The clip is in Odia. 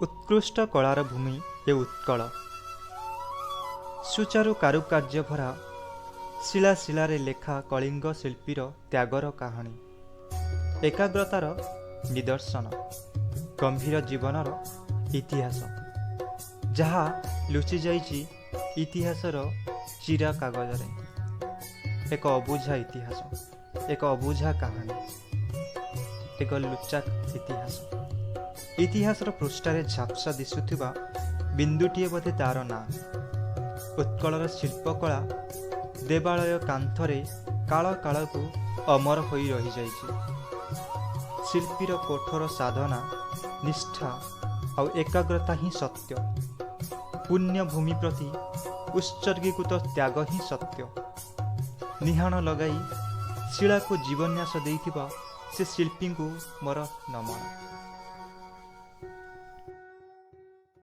ଉତ୍କୃଷ୍ଟ କଳାର ଭୂମି ଏ ଉତ୍କଳ। ସୁଚାରୁ କାରୁକାର୍ଯ୍ୟ ଭରା ଶିଳା ଶିଳାରେ ଲେଖା କଳିଙ୍ଗ ଶିଳ୍ପୀର ତ୍ୟାଗର କାହାଣୀ, ଏକାଗ୍ରତାର ନିଦର୍ଶନ, ଗମ୍ଭୀର ଜୀବନର ଇତିହାସ, ଯାହା ଲୁଚି ଯାଇଛି ଇତିହାସର ଚିରା କାଗଜରେ। ଏକ ଅବୁଝା ଇତିହାସ, ଏକ ଅବୁଝା କାହାଣୀ, ଏକ ଲୁଚା ଇତିହାସ। ଇତିହାସର ପୃଷ୍ଠାରେ ଝାପ୍ସା ଦିଶୁଥିବା ବିନ୍ଦୁଟିଏ ବୋଧେ ତାର ନାଁ। ଉତ୍କଳର ଶିଳ୍ପକଳା ଦେବାଳୟ କାନ୍ଥରେ କାଳ କାଳକୁ ଅମର ହୋଇ ରହିଯାଇଛି। ଶିଳ୍ପୀର କଠୋର ସାଧନା, ନିଷ୍ଠା ଆଉ ଏକାଗ୍ରତା ହିଁ ସତ୍ୟ। ପୁଣ୍ୟଭୂମି ପ୍ରତି ଉତ୍ସର୍ଗୀକୃତ ତ୍ୟାଗ ହିଁ ସତ୍ୟ। ନିହାଣ ଲଗାଇ ଶିଳାକୁ ଜୀବନ୍ୟାସ ଦେଇଥିବା ସେ ଶିଳ୍ପୀଙ୍କୁ ମୋର ନମନ।